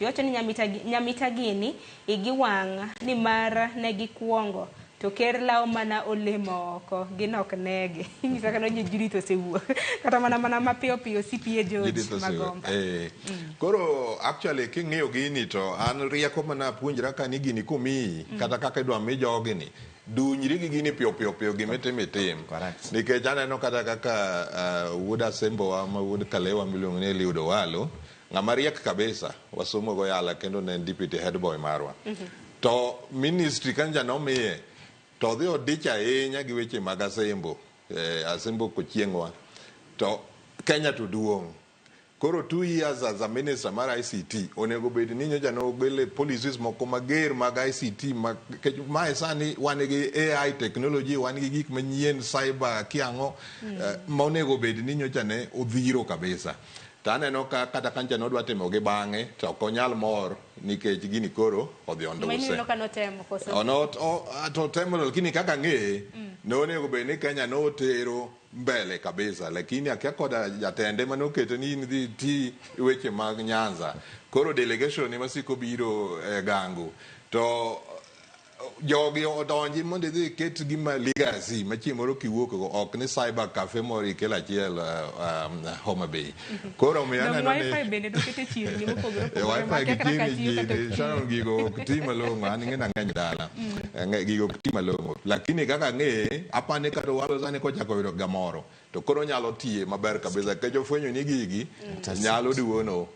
Iwacho ni Nyamita gini igi wang' nimar ne gikwongo to ker lawo mana olemo oko gin ok negi. Inyisa kata ni Judith osewuok kata mana mana mapiyo piyo CPA George Judith osewuok. Magomba. Eh. Koro actually king'iyo gini to an rieko mana apuonjra ka ni gini komiyi kata kaka idwa mi jogi ni dunyri gi gini piyo piyo piyo gima itim itim. Correct. Nikech aneno kata kaka wuod Asembowa ma wuod Kalewa miluongo ni Eliud Owalo ng'ama riek kabisa wasomo go yala kendo ne en deputy head boy marwa. To ministry kancha nomiye to odhi odich ahinya gi weche mag Asembo, Asembo kochieng'wa. To Kenya to duong'. Koro 2 years as a minister mar ICT onego bed ni nyocha nogele policies moko mager mag ICT ma nikech mae sani wan gi AI technology wan gi gik manyien cyber kiang'o ma onego bed ni nyocha ne odhiro kabisa. To aneno ka kata kancha nodwa timo gi bang'e to ok onyal mor nikech gini koro odhi Ma onduse. ineno ka notemo koso? Ono, to temo lakini kaka ang'eye nonego bed ni Kenya notero mbele kabisa lakini akia koda jatende manokete ni in dhi ti weche mag Nyanza koro delegation ema siko biro e gangu to jogi odonji mondo idhi iket gima legacy ma chieng' moro kiwuok go ok ni cyber cafe moro ikel achiel Homa Bay. Koro omiyo Dong aneno ni wifi bende nokete chirni mopogore E opogore wifi makia gi kata ka timi tiyo kata ji ok Sharon tiyo. gigo ok ti malong'o an ing'e nang'eny dala. Gigo ok ti malong'o lakini kaka ang'eye apani kata Owalo sani kochako yudo gamoro to koro onyalo tiye maber kabisa nikech ofwenyo ni gigi nyalo duono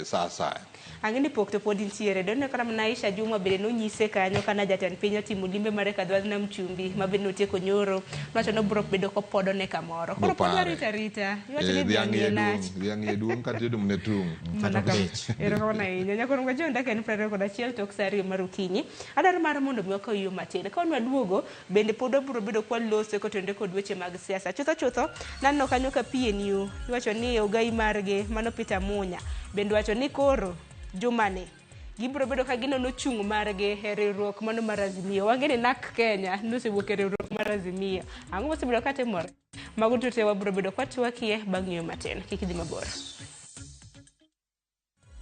sa asaya. Ang'e ni pok to pod nitiere. Doneno kata mana Aisha Jumwa bende nonyise kanyo kana jatend piny otimo limbe mare kadho nam chumbi ma bende notieko nyoro. Nowacho ni obiro bedo kopodone kamoro. Koro pod Bopare. warito arita. Iwacho ni Dhiang' dhiang' iye iye lach. duong', dhiang' iye duong' kata idum ne tung'. Mana Kata ok kam. lich. Erokamano ahinya. Nyakwar John dakika en 21 tok saa 2 mar okinyi. Adwaro mar mondo mi wakaw yo matin. Ka wan waduogo bende pod wabiro bedo kwaloso kotenore kod weche mag siasa. Chutho chutho naneno kanyo ka PNU iwacho ni ogai margi mano Peter Munya bende wacho ni koro jumani gibiro bedo ka ginono chung' margi e riwruok mano mar Azimio. Wang'e ni NARC Kenya nosewuok e riwruok mar Azimio. Ang'o mosebedo ka timore? Mago duto te wabiro bedo kwatwakie bang' ng'iyo matin. Kik idhi mabor.